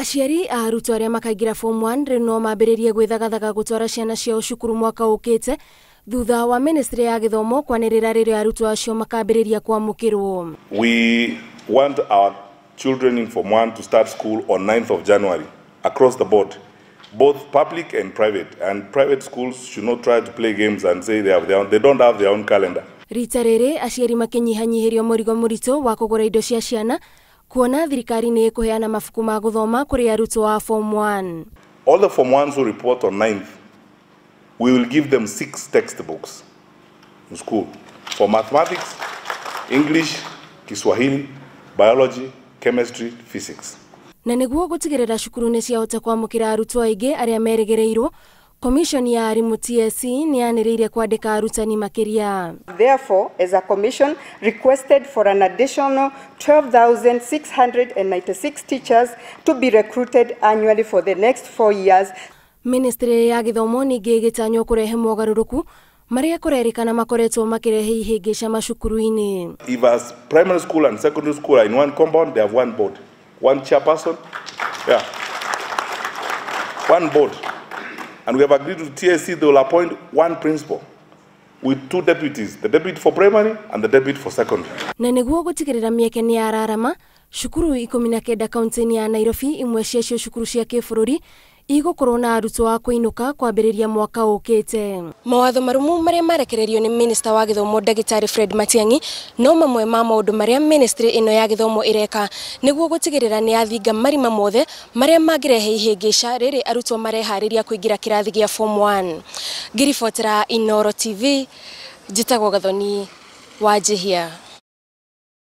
Aciari a arutwo arĩa makaingĩra form 1 rĩu no mambĩrĩrie gwĩthagathaga gũtwara ciana ciao cukuru mwaka ũkĩte thutha wa ministry ya gĩthomo kwanĩrĩra rĩrĩa arutwo acio makambĩrĩria kwamũkĩrwo. We want our children in form 1 to start school on 9th of January across the board, both public and private. And private schools should not try to play games and say they have their own, they don't have their own calendar. Rita rĩrĩ aciari makĩnyihanyihĩrio mũrigo mũritũ wa kũgũra indo cia ciana kuona thirikari nĩ ĩkũheana mabuku ma gũthoma kũrĩ arutwo a form 1. All the form 1s who report on 9th, we will give them 6 textbooks in school for mathematics, English, Kiswahili, biology, chemistry, physics. Na nĩguo gũtigĩrĩra cukuru nĩ ciahota kwamũkĩra arutwo aingĩ arĩa merĩgĩrĩirwo, Commission ya arimũ TSC nĩ yanĩrĩire kwandĩka arutani makĩria. Therefore, as a commission, requested for an additional 12,696 teachers to be recruited annually for the next 4 years. Ministry ya gĩthomo ningĩ ĩgĩtanywo kũrehe mogarũrũku marĩa kũrerĩkana makoretwo makĩrehe ihĩngĩca macukuru-inĩ. If as primary school and secondary school are in one compound, they have one board, one chairperson, yeah, one board. And we have agreed with TSC they will appoint one principal with 2 deputies, the deputy for primary and the deputy for secondary. Na nĩguo gũtigĩrĩra mĩeke nĩ yararama, cukuru 19 kaunti-inĩ ya Nairobi, imwe ciacio cukuru cia kĩbũrũri igũkorwo na arutwo a kũinũka kwambĩrĩria mwaka ũkĩte. Mawatho marũmu marĩa marekererio nĩ Minista wa Gĩthomo Ndagĩtarĩ Fred Matiang'i no mamwe ma maũndũ marĩa ministry ĩno ya gĩthomo ĩreka nĩguo gũtigĩrĩra nĩ yathinga marima mothe marĩa mangĩrehe ihĩngĩca rĩrĩ arutwo mareharĩria kũingĩra kĩrathi gĩa form 1. Ngĩribotera Inooro TV, njĩtagwo Gathoni Wanjihia.